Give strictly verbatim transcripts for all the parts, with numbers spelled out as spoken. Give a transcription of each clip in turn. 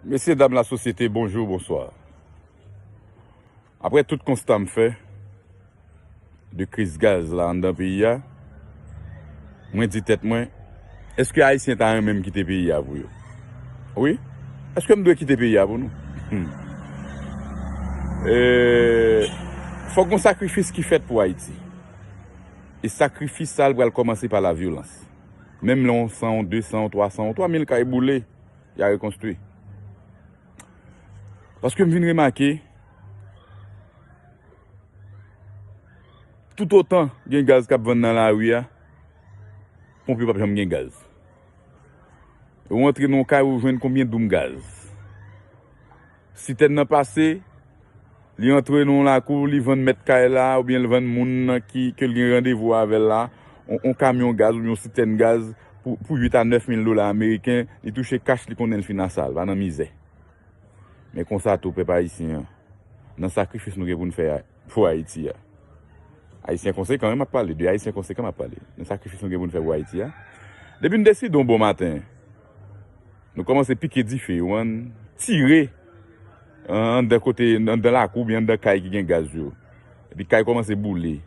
Mesye dam lasosyete, bonjou, bonswa. Apre tout konsta m fè de kriz gaz la anndan peyi a, mwen di tèt mwen, èske Ayisyen ta renmen m kite peyi a pou yo? Wi. Èske m dwe kite peyi a pou nou? E, fòk gon sakrifis ki fèt pou Ayiti. E sakrifis sa a pral kòmanse pa lavyolans. Menm lè yon san, yon de san, yon twa san, yon twa mil kay boule, y a rekonstwi. Paske m vin remake, toutotan gen gaz k ap vann nan lari a, ponp yo p ap janm gen gaz. Ou antre nan yon kay, ou jwenn konbyen doum gaz? Sitèn nan pase, li antre nan yon lakou, li vann mèt kay la, oubyen li vann moun nan ki, ke l gen randevou avè l la, on, on kamyon gaz oubyen yon sitèn gaz pou, pou uit a nèf mil dola ameriken, li touche kach, li konnen l fin asal, pa nan mizè. Men konsa tou, pèp ayisyen an, nan sakrifis nou gen pou n fè a, pou Ayiti a. Ayisyen konsekan, wi, m ap pale, de Ayisyen konsekan m ap pale. Nan sakrifis nou gen pou n fè pou Ayiti a. Depi n deside yon bon maten, nou kòmanse pike dife, ou konprann, tire, an, anndan kote, anndan lakou oubyen anndan kay ki gen gaz yo. Epi kay kòmanse boule.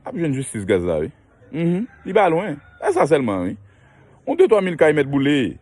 Ap jwenn jistis gaz la, wi. Mhm. Li pa lwen. E sa sèlman, wi. Yon de twa mil kay mèt boule.